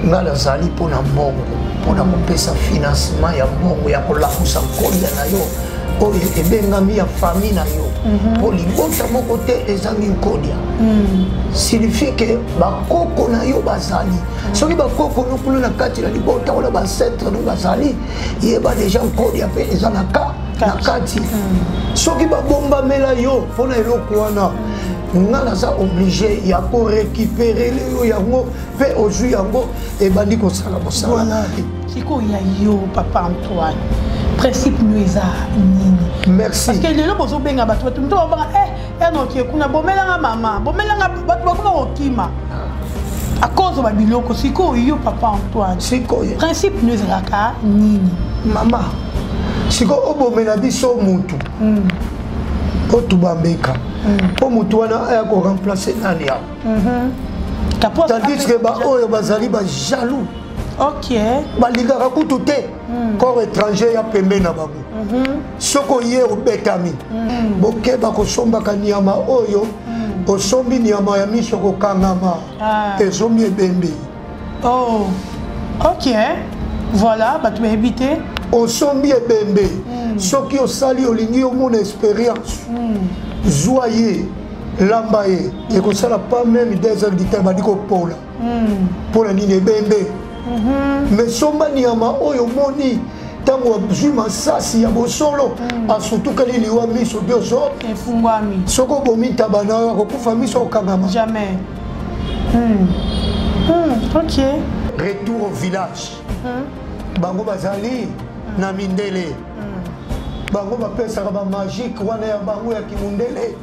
Nga nazali mpo na mbongo, mpo na kopesa financement ya mbongo ya kolamusa nkolia na yo oyo ebengami ya famille na yo, mpo libota moko te ezangi nkodia. Signifie ke bakoko na yo bazali. Soki bakoko no kuna na kati na libota wana, baancetre no bazali, yeba deja nkodia mpe eza na ka na kati. Soki babombamela yo mpona eloko wana, nga naza obligé ya korécupérer yo yango, mpe ozwi yango, ebandi kosala mosala. Sikoyo ya yo, papa Antoine, principe no eza nini? Merci. Parce que lelo bozobenga bato, bato moto babanga enoki kuna, bomelanga mama, bomelanga bato, bakoma kokima à cause ba biloko. Sikoyo yo, papa Antoine, sikoyo principe no ezalaka nini? Mama, sikoyo obomela biso mutu, otubambeka mpo mutu wana aya koremplacer nani awa, tandis que baoyo bazali bajaloux, balingaka kutu te corps étranger ya pembe na bango. Soki oye, obetami. Bokeba kosombaka nyama oyo. Osombi nyama ya miso kokangama, ezombi ebembe. Oh, ok, voilà, bato bayebi te. Osombi ebembe, soki osali, olingi omona expérience, zwa ye, lamba ye, ekosala pas même 2 heures du temps, bandi kopola. Mpona nini? Ebembe. Mais somba nyama oyo omoni ntango azwi masasi ya bosolo, asutukeli liwa, miso nyonso efungwami. Soki obomi ntaba na yo, akokufa miso okangama. Jamais. Ok. Retour au village. Bango bazali na mindele, bango bapesaka bamagique wana ya bango ya kimundele.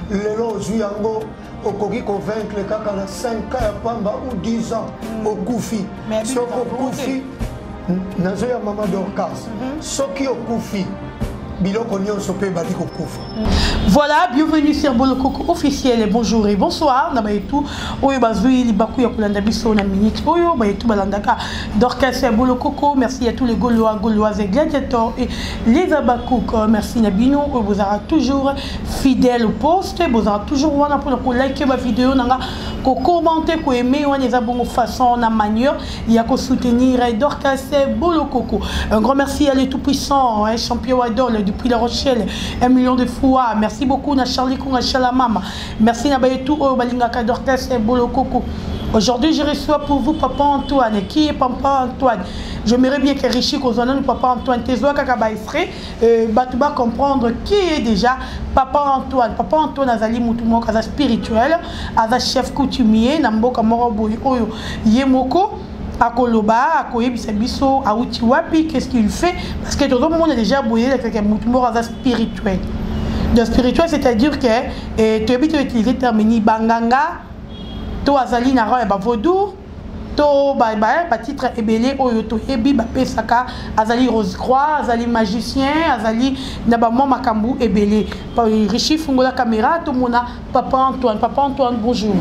Lelo ozwi yango, okoki kovaincre kaka na 5 ans ya pamba ou 10 ans, okufi. Soki okufi, nazoya, mama Dorcas, soki okufi, biloko nyonso mpe ebandi kokufa. Voilà, bienvenue sur Bolokoko officiel. Bonjour et bonsoir. Na bayetu oyo bazui libaku ya kolanda biso na minute oyo, bayetu balandaka Dorcas Bolokoko. Merci à tous les Gaulois, Gauloises et gladiateurs et les Abakouk. Merci na bino oyo bozara toujours fidèle au poste, bozara toujours wana pour ko liker ba vidéo nanga, ko commenter, ko aimer. Wana eza bongo façon na manière ya ko soutenir Dorcas Bolokoko. Un grand merci à les tout-puissants, hein, champion Adol depuis La Rochelle, 1 million de fois. Merci beaucoup na Charlie Kunga Chalamama. Merci na bayetu oyo balingaka Dorcas Bolokoko. Aujourd'hui, je reçois pour vous Papa Antoine. Qui est Papa Antoine? J'aimerais bien que Richie kozwana Papa Antoine tezwa kaka ba extrait, bato ba comprendre qui est déjà Papa Antoine. Papa Antoine azali mutu moko aza spirituel, aza chef coutumier na mboka moko boye oyo ye moko akoloba, akoyebisa biso auti wapi, qu'est-ce qu'il fait, parce que tozomona déjà boye kaka mutu moko aza spirituel. De spirituel, c'est-à-dire que toyebi to utiliser terme ni banganga to azali na rang ya bavaudou to batitre ebele oyo toyebi bapesaka. Azali rose croix, azali magicien, azali na bamwa makambo ebele. Richi, fungola caméra, tomona Papa Antoine. Papa Antoine, bonjour.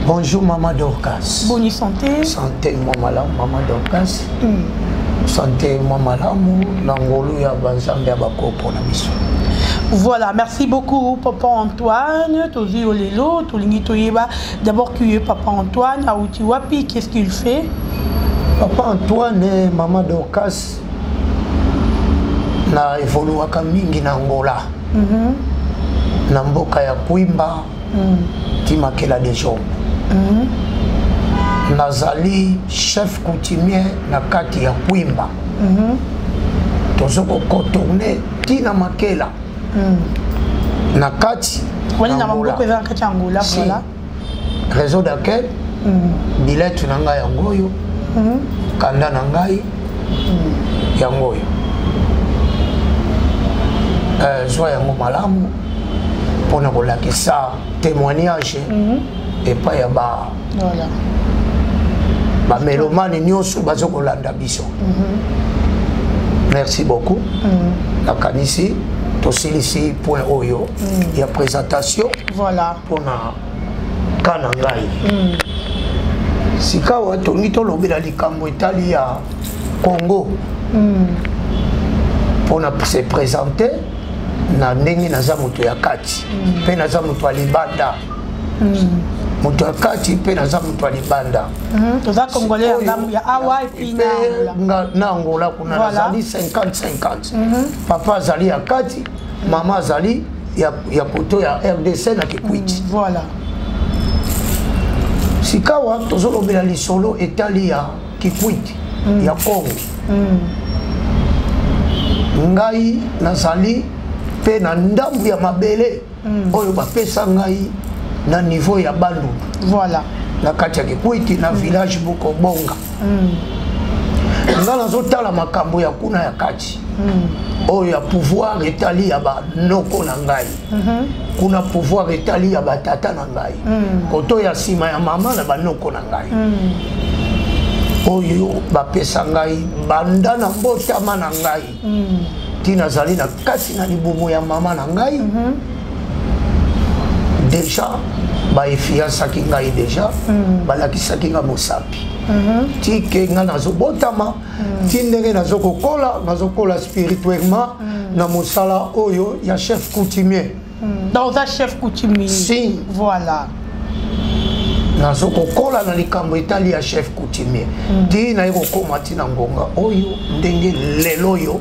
Bonjour, Maman Dorcas. Bonne santé? Santé mwa malamu, Maman Dorcas. Santé mwa malamu na ngolu ya banzambe ya bakopo na biso. Voilà, merci beaucoup, Papa Antoine. Tozi olelo, tolingi toyeba d'abord qui est Papa Antoine, auti wapi, qu'est-ce qu'il fait? Papa Antoine, Maman Dorcas, na evoluaka mingi na Angola. Na mboka ya Kwimba, ti Makela de Job. Nazali chef coutumier na kati ya Kwimba. Tozo kocontourner ntina Makela na kati. Wali na maboko eza na kati ya Angola. Si. Voilà. Réseau d'accueil, bilete na ngai yango oyo, kanda na ngai yango oyo. Zwa yango malamu mpona kolakisa témoignage epai ya ba bamélomane nyonso baza kolanda biso. Merci beaucoup. Nakanisi tosilisi point oyo ya présentation mpona ka na ngai. Sikawa tolingi tolobela likambo etali ya Congo mpona se présenter na ndenge naza moto ya kati mpe naza moto ya libanda. Moto ya kati mpe naza moto ya libanda. Toza congolais ya ngambo ya awa et puis na Angola. Na Angola kuna nazali 50-50. Papa azali ya kati, mama azali ya koto ya RDC na Kikwiti. Voilà. Sikawa tozolobela lisolo etali ya Kikwiti, ya Congo. Ngai nazali mpe na ndambu ya mabele oyo bapesa ngai na niveau ya Bandundu. Voilà. Na kati ya Kikwiti na village moko Bonga. Nga nazotala makambo ya kuna ya kati. Oyo ya pouvoir etali ya banoko na ngai. Kuna pouvoir etali ya batata na ngai. Koto ya nsima ya mama na banoko na ngai. Oyo bapesa ngai banda na mbotama na ngai. Ti nazali na kati na libumu ya mama na ngai. Déjà baefiansaki ngai déjà, balakisaki nga mosapi. Ti ke nga nazobotama, ti ndenge nazokokola, nazokola spirituellement na mosala oyo ya chef coutumier. Donc oza chef coutumier. Si. Voilà. Nazokokola na likambo etali ya chef coutumier. Ti naye kokóma ti na ngonga oyo ndenge lelo oyo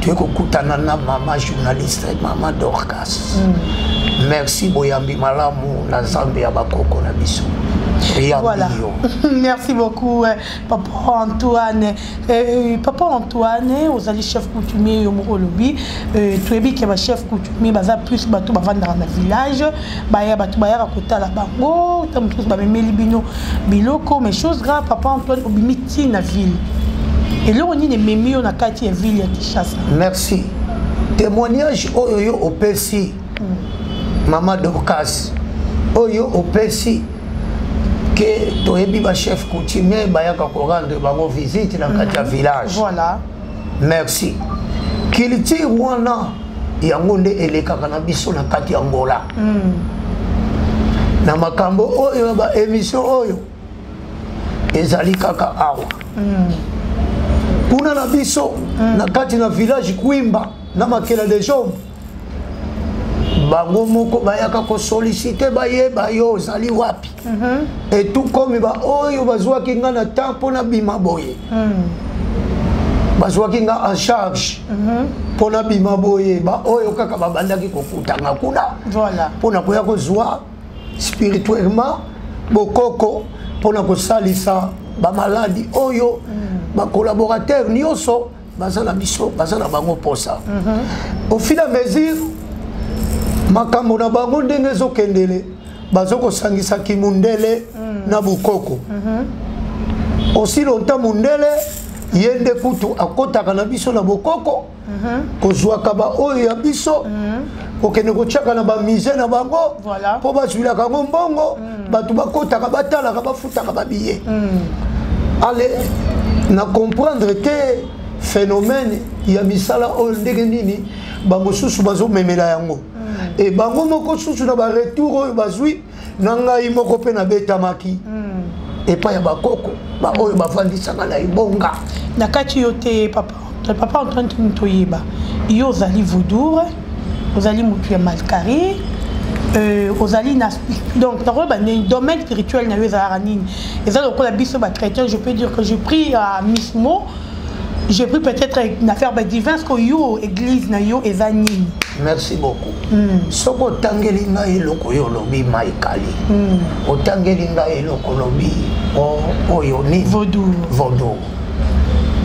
toye kokutana na mama journaliste, mama Dorcas. Merci, boyambi malamu na Nzambe ya bakoko na biso. Voilà. Merci beaucoup, Papa Antoine. Papa Antoine, ozali chef coutumier yo moko olobi. Toyebi ke ba chef coutumier baza plus bato bavandaka na village, baya bato bayaka kotala bango, ta mosusu bamemeli bino biloko, mais chose grave, Papa Antoine, obimi ti na ville. Eloko nini ememi yo na kati ya ville ya Kinshasa? Merci. Témoignage oyo yo opesi, mama Dorcas, oyo opesi ke toyebi bachef coutumier bayaka korendre bango visite na kati ya village. Voilà. Merci. Culture wana yango nde elekaka na biso na kati ya Angola. Na makambo oyo ya baémission oyo ezali kaka awa. Kuna na biso, na kati na village Kwimba na Makela de Jombe, bango moko bayaka kosollicite bayeba yo ozali wapi. Etu komi baoyo bazwaki nga na temps mpo nabima boye, bazwaki nga en charge mpo nabima boye, baoyo kaka babandaki kokutanga kuna mpona koya kozwa spirituellement bokoko mpona kosalisa bamaladi oyo bacollaborateur nyonso baza na biso, baza na bango posa. Au fil à mesure makambo na bango ndenge ezokendele, bazokosangisa kimundele na bokoko. Aussi longtemps mundele ye nde kutu akotaka na biso na bokoko, kozwaka baoyo ya biso, kokende kotiaka na bamusée na bango mpo bazwilaka yango mbongo, bato bakotaka, batalaka, bafutaka babillet. Ale na comprendre te phénomène ya misala oyo ndenge nini bamosusu bazomemela yango. E bango moko susu na baretour oyo bazwi na ngai moko mpe nabetamaki epai ya bakoko baoyo bavandisaka na ebonga. Na kati yo te, papa, Papa Antoine, tuni toyeba yo ozali vaudou, ozali motu ya malkari, ozali na, donc nakoyeba nini domaine spirituel na yo ezalaka nini? Eza lokola biso bachrétien, je peux dire que je prie à mismo, j'ai pris peut-être une affaire divin, ce que yo église na yo eza nini? Merci beaucoup. Soki otangeli ngai eloko oyo olobi maikali, otangeli ngai eloko olobi oyo nini? Vaudou. Vaudou,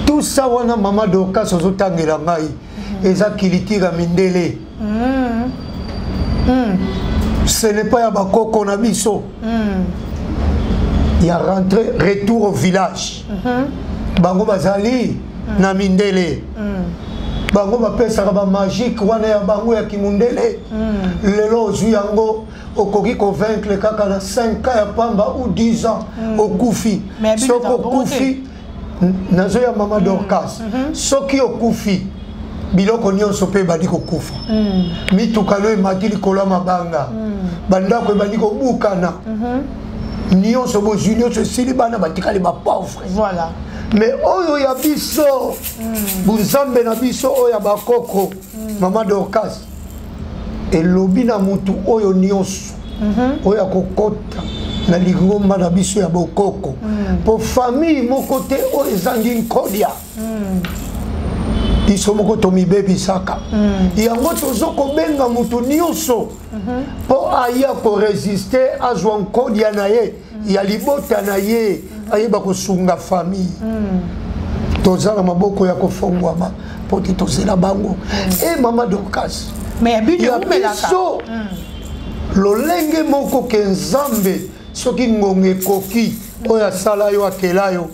tout ça wana, mama Dorcas, ozotangela ngai eza culture ya mindele. Ce n'est pas ya bakoko na biso ya rentrée, retour au village. Bango bazali na mindele, bango bapesaka bamagique wana ya bango ya kimundele. Lelo ozwi yango, okoki kovaincre kaka na 5 ans ya pamba ou 10 ans, okufi. Soki okufi, nazoya, mama Dorcas, soki okufi, biloko nyonso mpe ebandi kokufa. Mituka no emati likolo ya mabanga, bandako ebandi kobukana, nyonso bozwi nyonso esili, bana batikali bapauvre. Voilà. Mais oyo ya biso, bunzambe na biso oyo ya bakoko, mama Dorcas, elobi na mutu oyo nyonso oyo akokota Na lingomba na biso ya bokoko, mpo famille moko te oyo ezangi nkodia. Biso moko tomibebisaka. Yango tozo kobenga motu nyonso mpo aya koresiste, azwa nkodia na ye ya libota na ye, ayeba kosunga famille. Toza na maboko ya kofongwama mpo te tozela bango. E mama Dorcas, mais bino ya eumelaka. Biso lolenge moko ke Nzambe, soki ngonga ekoki, oyo asala yo, akela yo,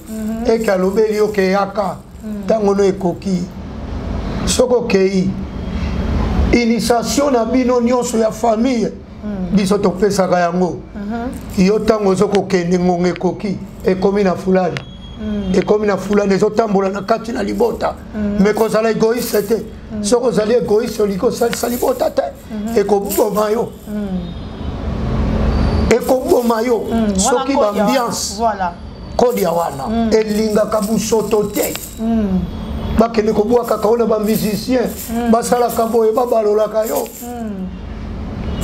eke alobeli yo ke yaka, ntango no ekoki, soki okei initiation na bino nyonso ya famille, biso topesaka yango yo. Ntango ozo kokende, ngonga ekoki, ekomi na fulani, ekomi na fulani, ezotambola na kati na libota. Mais kozala égoïste te. Soki ozali égoïste, olingi kosalisa libota te, ekoboma yo, ekoboma yo. Soki baambiance kodia wana elingaka busoto te, bakende kobwakaka oyo na bamusicien, basalaka boye, babalolaka yo,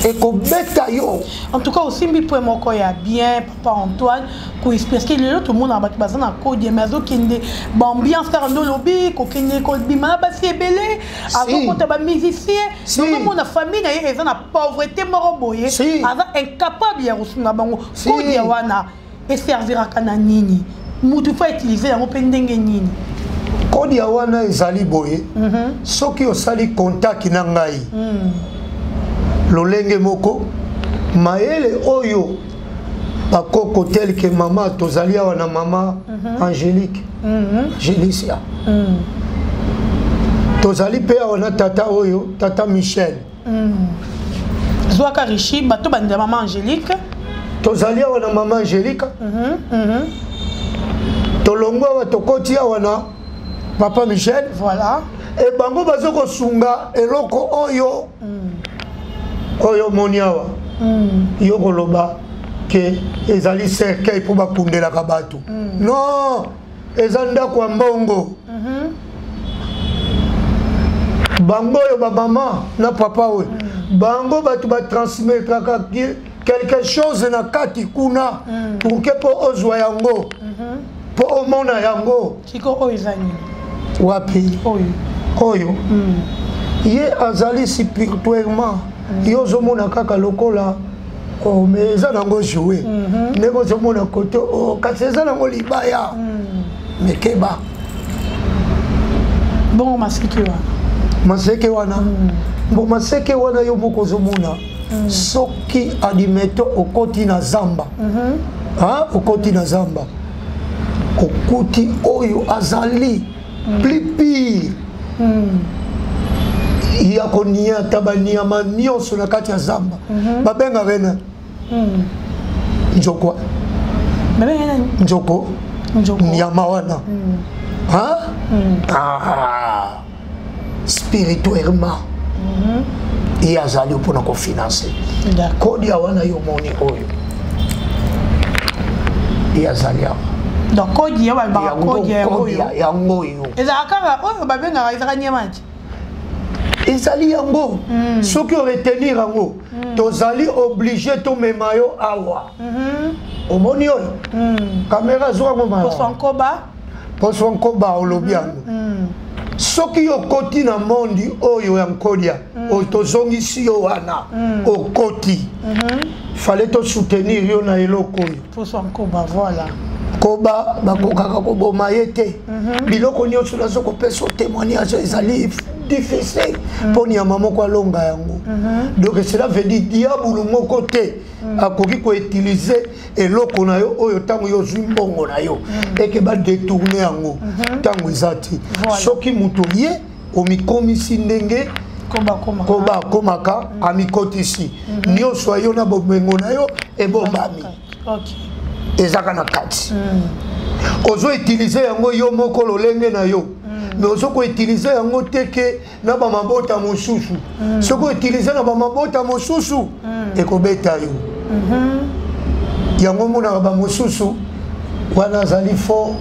ekobeta yo. En tout cas, osimbi point moko ya bien, papa Antoine, koexpliquer. Lelo tomonaka bato baza na kodia, mais azokende baambiance kaka nde olobi, kokende kobima na basi ebele, azokota bamusicien. Ozomona famille na ye eza na pauvreté moko boye, aza incapable ya kosunga bango. Kodia wana eserviraka na nini? Mutu faut utiliser yango mpe ndenge nini? Kodia wana ezali boye: soki osali contact na ngai, lolenge moko mayele oyo bakoko tel que mama, tozali awa na mama Angélique, Angélicia, tozali mpe awa na tata oyo, tata Michel. Zwaka Richi, bato bandela mama Angélique. Tozali awa na mama Angélique. Tolongwa awa, tokoti awa na papa Michel. E bango baza kosunga eloko oyo oyo omoni awa. Yo koloba ke ezali cercueil mpo bakundelaka bato, non, eza ndako ya mbongo. Bango oyo, bamama na papa oyo, bango bato batransmettraka quelque chose na kati kuna pour ke mpo ozwa yango, mpo omona yango. Siko oyo eza nini? Wapi? Oyo. Oyo ye azali spirituellement. Yo ozomona kaka lokola, oh, mais eza nango joue ndenge ozomona kote, oh, kasi eza nango libaya mekeba. Bongo maseke wana? Maseke wana, bon, maseke wana yo moko ozomona. Soki adimeto okoti na zamba, ah, okoti na zamba, okuti oyo azali plus pire ya koniata banyama nyonso na kati ya zamba, babengaka ye nani? Nzoko. Babengaka nani? Nzoko. Nzoko. Nyama wana. Hein? Ah, spirituellement ye azali mpona kofinancer. Kodia wana yo moni oyo, ye azali awa. Donc kodia, balobaka kodia yango oyo? Yango oyo. Ezalaka kaka oyo babengaka, ezalaka nyama ti? Ezali yango. Soki oretenir yango, tozali obligé tomema yo awa. Omoni oyo, kamera azwango. Poso nkoba. Poso nkoba, olobi yango. Soki okoti na mondi oyo ya nkodia, oyo tozongisi yo wana, okoti, fallait tosoutenir yo na eloko oyo. Poso nkoba, voilà. Koba bakokaka koboma ye te. Biloko nyonso nazo kopesa témoignage, ezali difficile mpo nyama moko alonga yango. Donc cela veut dire diabulu moko te akoki koutiliser eloko na yo oyo. Ntango yo ozwi mbongo na yo, eke badétourner yango, ntango eza te. Soki moto ye omikomisi ndenge koba akomaka, amikotisi nyonso ayo na bomengo na yo ebombami, ezaka na kati. Ozo utiliser yango yo moko lolenge na yo, mais ozo koutiliser yango te ke na bamabota mosusu. Soki outiliser na bamabota mosusu, ekobeta yo. Yango omonaka bamosusu wana azali fort.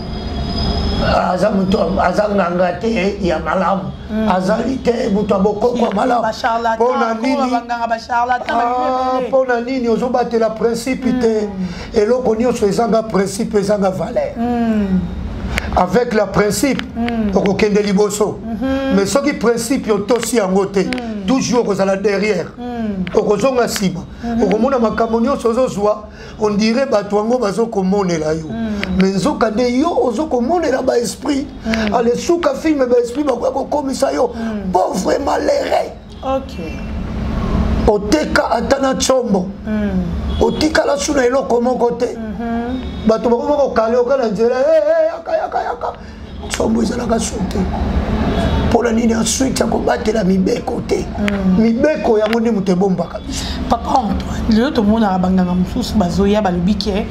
Aza moto, aza nganga te ya malamu, azali te moto ya bokoko ya malamu. Mpona nini? Mpona nini ozobatela principe te? Eloko nyonso ezanga principe ezanga valeur. Avec la principe, okokende liboso, mais soki principe otosi yango te, toujours okozala derrière, okozonga nsima. Okomona makambo nyonso ozozwa, on dirait bato yango bazokomonela yo, mais nzoka nde yo ozokomonela baesprit. Ale suka film, baesprit bakoya kokomisa yo pauvre, malheureux. Oteka ata na ntsombo, otikala su na eloko moko te. Bato bakoma kokale oka na nzela: "Yaka, yaka, yaka." Ntsombo ezalaka su te. Mpona nini? Ensuite ya kobatela mibeko te. Mibeko yango nde moto ebombaka biso. Papa Antoine, lelo tomonaka banganga mosusu bazoya, balobi ke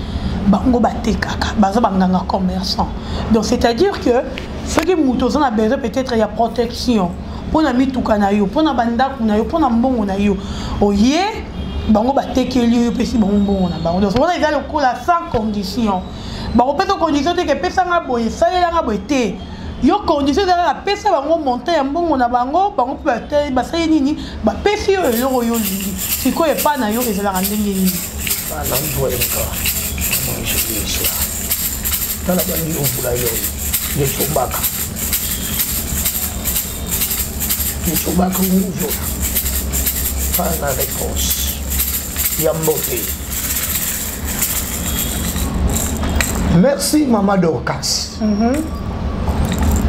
bango batekaka, baza banganga commerçant. Donc c'est à dire que soki moto oza na besoin peut-être ya protection mpona mituka na yo, mpona bandako na yo, mpona mbongo na yo, oye, bango batekeli yo, opesi bango mbongo na bango. Donc wana eza lokola sans condition. Bakopesa condition te ke epesanga boye, esalelanga boye te. Yo, condition eza kaka pesa bango montant ya mbongo na bango. Bango mpe basali nini? Bapesi yo eloko oyo olingi. Sikoyo epa na yo ezalaka ndenge nini? Tala, bandi ovula yo ngetobaka, ngetobaka nguzola pana réponse ya mbote. Merci, mama Dorcas.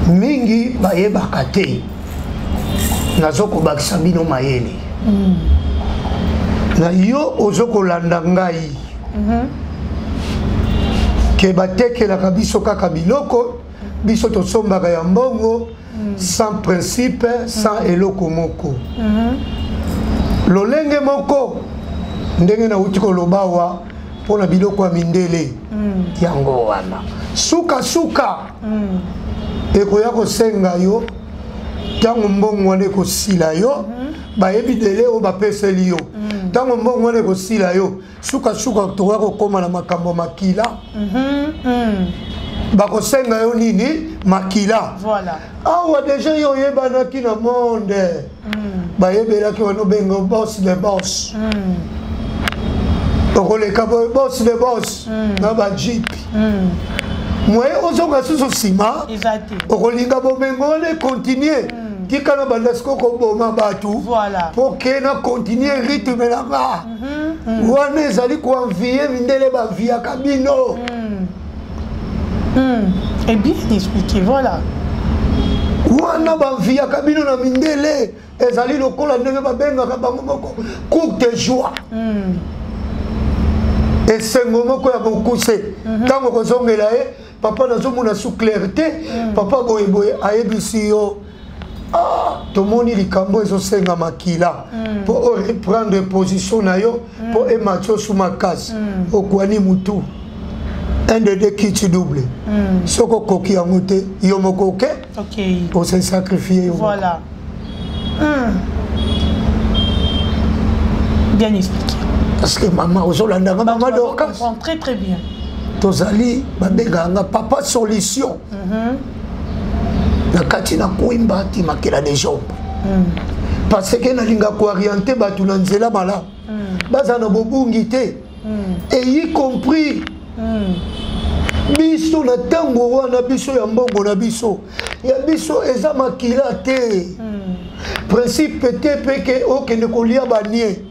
Mingi bayebaka te, nazokobakisa bino mayele. Na yo ozokolanda ngai, ke batekelaka biso kaka biloko, biso tosombaka ya mbongo sans principe, sans eloko moko. Lolenge moko ndenge nauti koloba awa mpona biloko ya mindele, yango wana sukasuka ekoya kosenga yo. Ntango mbongo wana ekosila yo, bayebi délai oyo bapeseli yo. Ntango mbongo wana ekosila yo, sukasuka tokoya kokóma na makambo ya makila. Bakosenga yo nini? Makila. Awa déjà yo oyebanaki na monde, bayebelaki wana, obenga boss de boss, okoleka boye, boss de boss na bajeep. Moye ozonga susu nsima, okolinga bomengo wana econtinue. Tika na banda sikoyo koboma bato mpo ke na continue rythme na nga. Wana ezali koenvier mindele, baenviaka bino. Et bien expliqué, voilà. Wana baenviaka bino na mindele, ezali lokola ndenge babengaka bango moko courte joie, esengo moko ya bokuse. Ntango kozongela ye: "Papa, nazomona su clair te, papa." Boyeboye ayebisi yo: "Ah, tomoni likambo ezosenga makila mpo oreprendre position na yo, mpo emati osu makasi." Okwani mutu 1 de 2 kiti double. Soki okoki yango te, yo moko oke ose sacrifie yo. Voilà. Bien expliqué. Parce que mama ozolandanga, mama Dorcas? Très très bien. Tozali, babengaka nga papa solution. Na kati na koyimba timakela de jombe, parce que nalinga koorienter bato na nzela malamu, baza na bobungi te, et y compris biso na ntango wana. Biso ya mbongo na biso, ya biso eza makila te, principe te mpe ke okende kolia banie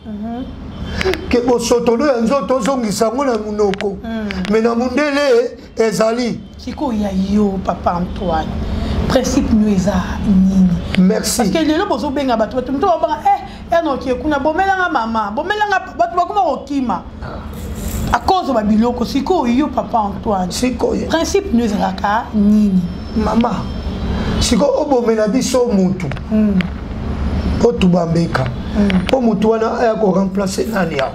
ke bosotolo ya nzoto ozongisa yango na monoko. Me na mondele ezali. Sikoyo ya yo, papa Antoine, principe no eza nini? Merci. Parce que lelo bozobenga bato, bato moto babanga enoki kuna, bomelanga mama, bomelanga. Bato bakoma kokima à cause babiloko. Sikoyo yo, papa Antoine, sikoyo principe no ezalaka nini? Mama, sikoyo obomela biso mutu mpo tubambeka, mpo mutu wana aya koremplace nani awa?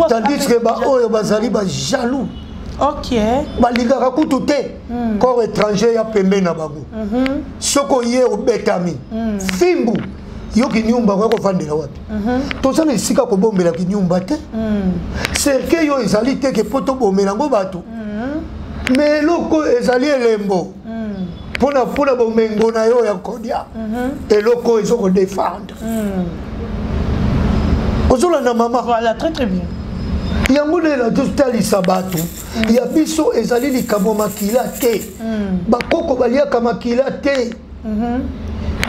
Tandis que baoyo bazali bajaloux, balingaka kutu te corps étranger ya pembeni na bango. Soki oye, obetami fimbu. Yo kinyumba okoya kovandela wapi? Toza na esika kobombela kinyumba te. Cercueil oyo ezali te ke mpo tobomela yango bato. Mais eloko ezali elembo mpona mpona bomengo na yo ya kodia, eloko oyo ezokodefendre. Ozolanda, mama? Voilà, très très bien. Yango nde na totalisa bato ya biso, ezali likambo makila te. Bakoko baliaka makila te.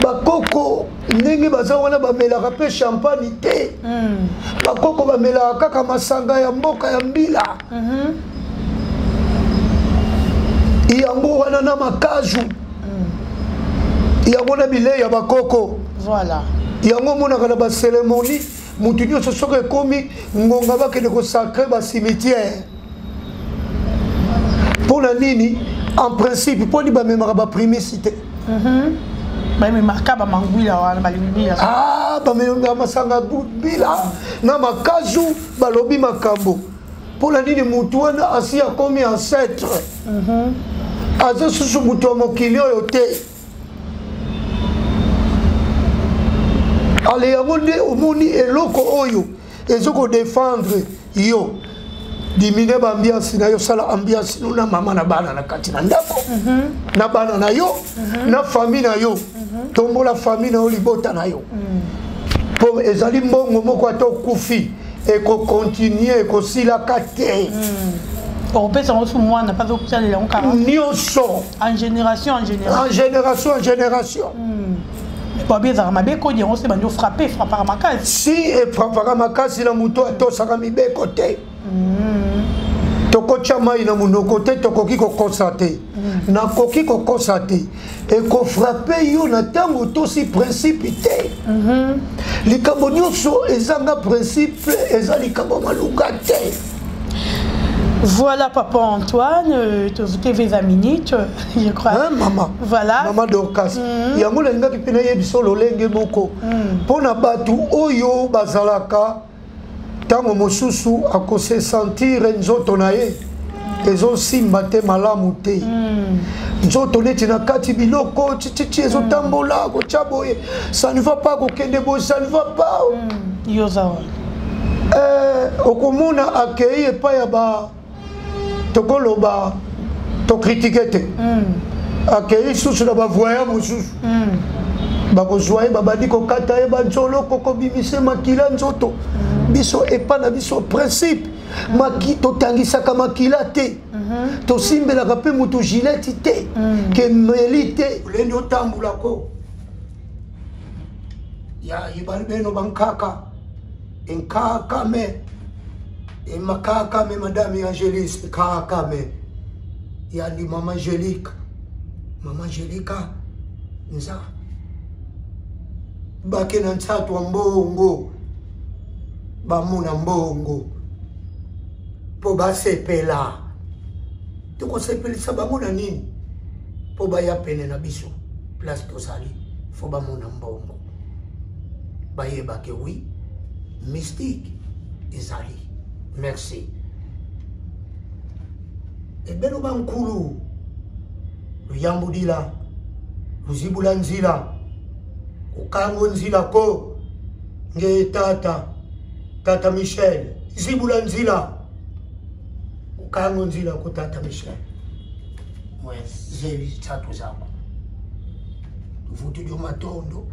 Bakoko ndenge baza wana, bamelaka mpe champagne te. Bakoko bamelaka kaka masanga ya mboka ya mbila. Yango wana na makazu, yango na bilei ya bakoko. Yango omonaka na bacérémonie, motu nyonso soki ekomi ngonga bakende kosacrer bacimetière. Mpo na nini? En principe, mpo nini bamemaka baprimisi te? Bamemaka bamangwila wana, balingwila. Ah, bamemaka masanga mbila na makazu, balobi makambo. Mpo na nini? Motu wana asi akomi ancêtre, aza susu moto ya mokili oyo te. Ale, yango nde omoni eloko oyo ezokodefendre yo. Diminue baambiance na yo, sala ambiance no na mama na bana na kati na ndako, na bana na yo, na famille na yo. Tombola famille na yo, libota na yo, mpo ezali mbongo moko, ata okufi, ekokontinue, ekosilaka te. Okopesa yango su mwana mpe azosalela yango kaka. Nyonso. En génération en génération. En génération en génération. Babi ezalaka mabe, kodi yango se bandi ofrappe, efrappaka makasi. Si, efrappaka makasi na moto atosaka mibeko te. Tokotya mai na monoko te, tokoki kokosa te. Nakoki kokosa te, ekofrappe yo na ntango otosi principe te. Likambo nyonso ezanga principe eza likambo maluka te. Voilà, papa Antoine, TV 20 minutes, je crois. Hein, maman? Voilà. Maman Dorcas. Yango nalingaki mpe nayebisa lolenge moko mpo na bato oyo bazalaka, ntango mosusu akose sentir nzoto na ye ezosimba te malamu te, nzoto neti na kati biloko tititi ezotambola, kotya boye ça ne va pas, kokende boye ça ne va pas. Yo za wana. Okomona akei epai ya ba, tokoloba, tocritiquer te, akei susu na bavoyant mosusu, bakozwa ye, babandi kokata ye banzoloko, kobimisa makila nzoto. Biso epa na biso principe, maki totangisaka makila te, tosimbelaka mpe moto gileti te, kemeli te. Olendi otambulako ya ibali beno bankaka enkaka me emakaka me madame Angélis kaka me yandi mama Angélique, mama Angélika nza bake na ntsatu ya mbongo, bamona mbongo mpo basepela. Tokosepelisa bango na nini? Mpo baya pene na biso, place tozali, fo bamona mbongo, bayebake oui, mystique ezali. Merci. Ebelo bankulu luyambudila luzibula nzila kokango nzila ko nge tata, tata Michel zibula nzila kokango nzila ko tata Michel mwe zebi tsatu zako vutu dio matondo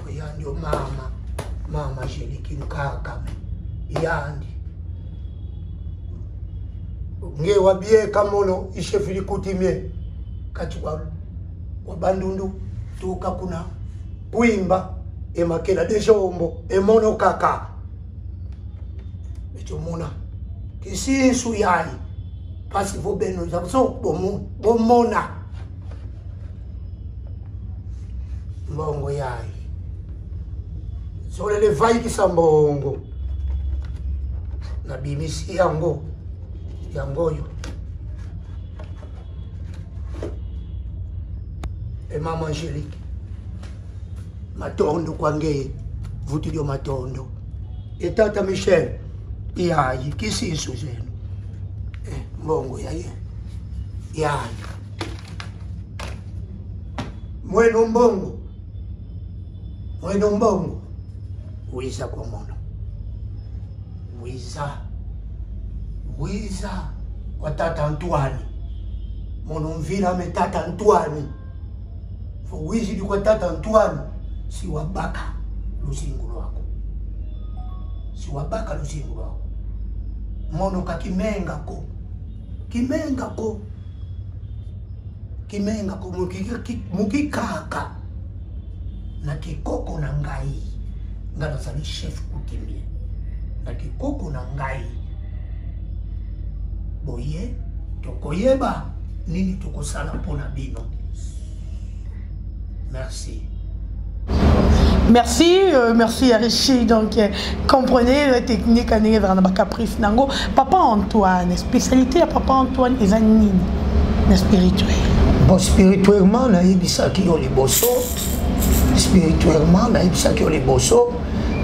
oyandio mama, mama Angelique nkakame yandi nge wabieka mono ishefili coutumier kati kwa Bandundu tuka kuna kuimba emakela deja ombo emono kaka ecomona kisisu yayi pasi vo beno so bomona mbongo yayi zolele evayikisa mbongo, nabimisi yango, yango oyo e mama Angélique matondo kwange vutilio matondo etata Michel yayi kisisu zenu mbongo yaye yayi mweno mbongo, mweno mbongo wiza komono wiza wiza kwa tata Antoine. Monomvila me tata Antoine. Fowizidi kwa tata Antoine siwabaka luzingu lwako. Siwabaka luzingu lwako. Mono kakimenga ko. Kimenga ko. Kimenga ko mukikaka na kikoko na ngai. Nga nazali chef coutumier. Na kikoko na ngai. Boye tokoyeba nini tokosala mpona bino. Merci. Merci, merci Arichi. Donc, comprenez la technique à caprice nango. Papa Antoine, spécialité à Papa Antoine, eza nini na spirituel? Bon, spirituellement, nayebisaki yo liboso. Spirituellement, nayebisaki yo liboso.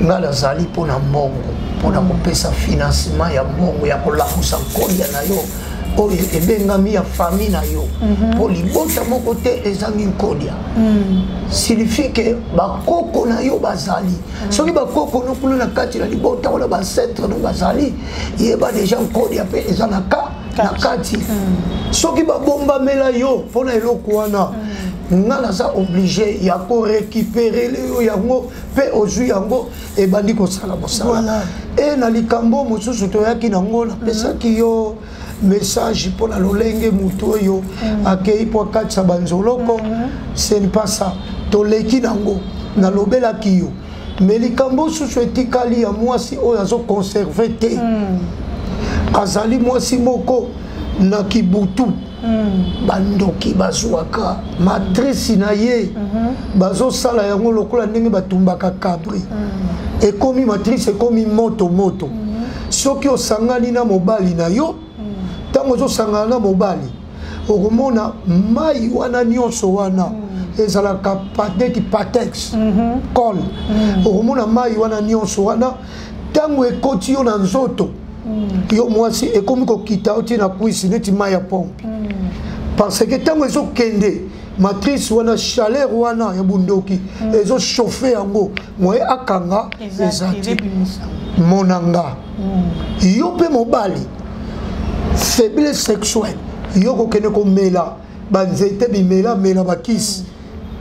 Nga nazali mpona mbongo, mpona kopesa financement ya mbongo ya kolamusa nkolia na yo oyo ebengami ya famille na yo, mpo libota moko te ezangi nkolia. Signifie ke bakoko na yo bazali. Soki bakoko no kuna na kati na libota wana, bancêtre no bazali, yeba deja nkolia mpe eza na ka na kati. Soki babombamela yo mpona eloko wana, nga naza obligé ya korécupérer yo yango, mpe ozwi yango, ebandi kosala mosala. E na likambo mosusu toyaki nango, napesaki yo message mpona lolenge motu oyo akei mpo akatisa banzoloko. Ce n'est pas ça, toleki nango, nalobelaki yo. Mais likambo susu etikali ya mwasi oyo azoconserve te, azali mwasi moko na kibutu, bandoki bazwaka matrice na ye, bazosala yango lokola ndenge batumbaka cabri. Ekomi matrice, ekomi moto moto. Soki osangani na mobali na yo, ntango ozosangana na mobali, okomona mai wana nyonso wana ezalaka neti patex colle. Okomona mai wana nyonso wana, ntango ekoti yo na nzoto, yo mwasi, ekomi kokita yo ntina kwisi neti mai ya pompe, parce que ntango ezokende matrice wana, chaleur wana ya bundoki ezochauffe yango, moye akanga eza te. Monanga yo mpe mobali, faiblesse sexuelle, yo kokende komela banzete, bimelamela, bakisi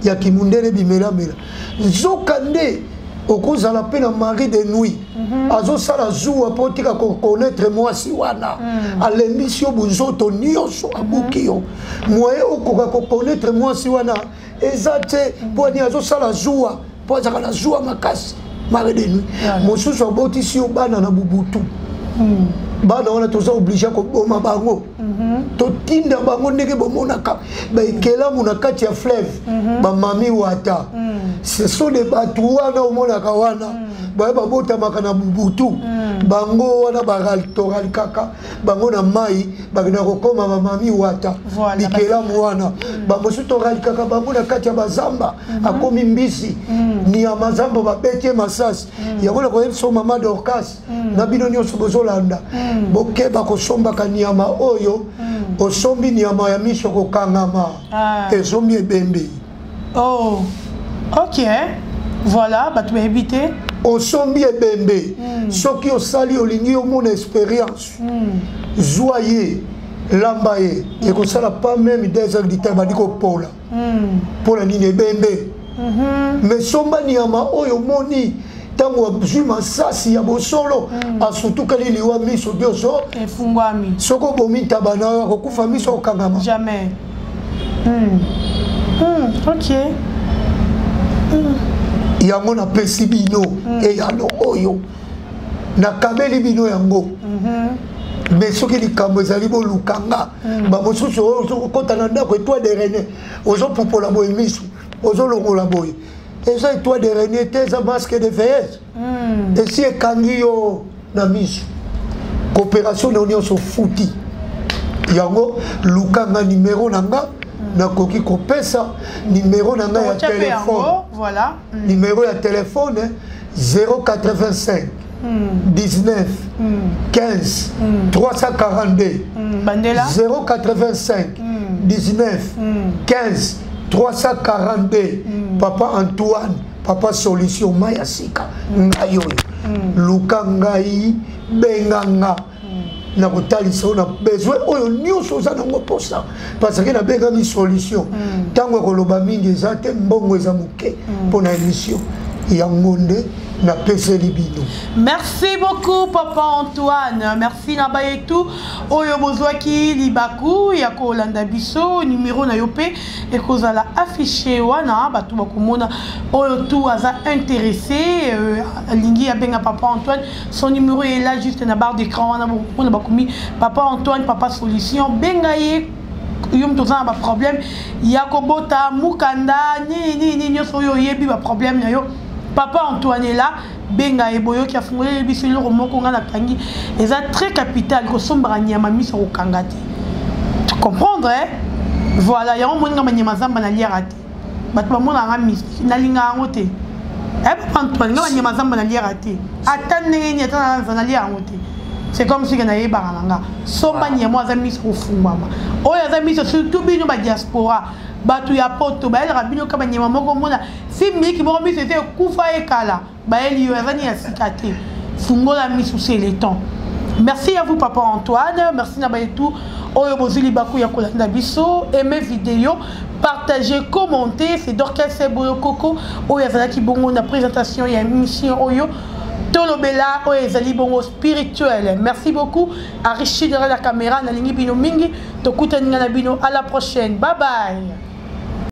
ya kimundele, bimelamela, nzoka nde okozala mpe na mari de nuit azosala zuwa mpo otika koconnaître mwasi wana. Alembisi yo bunzoto nyonso, abuki yo, moye okoka koconnaître mwasi wana eza te. Mpo ani azosala zuwa? Mpo azalaka na zuwa makasi, mari de nuit mosusu abotisi yo bana na bubutu. Bana wana toza obligé koboma bango, totinda bango ndenge bomonaka baekelamu na kati ya fleuve, bamami wata. Ce sont des bato wana omonaka wana, baye babotamaka na bubutu. Bango wana toralikaka bango na mai, bakenda kokóma bamami wata. Bikelamu wana, bamosusu toralikaka bango na kati ya bazamba, akomi mbisi, nyama zamba, babeti ye masasi. Yango na koyebisa mama Dorcas na bino nyonso bozolanda, bokeba kosombaka nyama oyo. Osombi nyama ya miso kokangama, ezombi ebembe. Oh, ok, voilà, bato bayebi te. Osombi ebembe, soki osali, olingi omona expérience, zwa ye, lamba ye, ekosala pas même 2 heures du temps, bandi kopola. Mpona nini? Ebembe. Mais somba nyama oyo omoni, ntango azwi masasi ya bosolo, asutukali liwa, miso nyonso efungwami. Soki obomi ntaba na yo, akokufa miso okangama. Jamais. Ok. Yango napesi bino eyano oyo, nakabeli bino yango. Mais soki likambo ezali, bolukanga. Bamosusu oyo ozokota na ndako, étoile d'araignée, ozopupola boye miso, ozolongola boye, eza étoile d'araignée te, eza masque de veilleuse. Esi ekangi yo na miso, coopération na yo nyonso futi yango. Lukanga nimero na nga, nakoki kopesa nimero na ngai ya Tokotia mpe telefone. yango, voilà. Numéro ya telefone 085 19 15 342. Bandela. 085 19 15 342. Papa Antoine, papa solution, mai ya sika, ngai oyo. Luka ngai, benga nga. Nakotalisa yo na besoin oyo nyonso oza nango mposa, parce que nabengami solution. Ntango ya koloba mingi eza te, mbongo eza moke mpo na émission yango nde napeseli bino. Merci beaucoup, papa Antoine. Merci na bayetu oyo bozwaki libaku ya kolanda biso. Numéro na yo mpe ekozala affiché wana, bato bakomona. Oyo tout aza intéressé, alingi abenga papa Antoine, son numéro est là, juste na barre d'écran wana mpona bakomi papa Antoine, papa solution. Benga ye, yo moto oza na baproblème ya kobota, mukanda, nini nini nyonso oyo oyebi baproblème na yo, papa Antoine ela benga ye. Boyoki, afungoleli biso eloko moko ngai nakangi, eza très capital: kosombaka nyama miso kokanga te. Tu comprendre, eh? Voilà, yango moninga, banyama zamba naliaka te. Bato bamonaka mystique, nalingaka yango te. Papa Antoine, nga banyama zamba naliaka te, ata ndenge nini, ata naza naliaka yango te. C'est comme si ke nayebaka na nga somba nyama aza miso kofungwama, oyo aza miso. Surtout bino badiaspora, bato ya poto, bayelaka bino ka banyama moko, omona si miliki moko miso ete ekufa ekala, bayeli yo aza ni ya sika te. Fungola miso, c'est le temps. Merci à vous, papa Antoine. Merci na bayetu oyo bozwi libaku ya kolanda biso. Aimez vidéo, partagez, commentez. C'est Dorcas Bolokoko oyo azalaki bongo na présentation ya émission oyo tolobela, oyo ezali bongo spirituel. Merci beaucoup à Richard derrière la caméra. Nalingi bino mingi, tokutani nga na bino à la prochaine. Bye bye.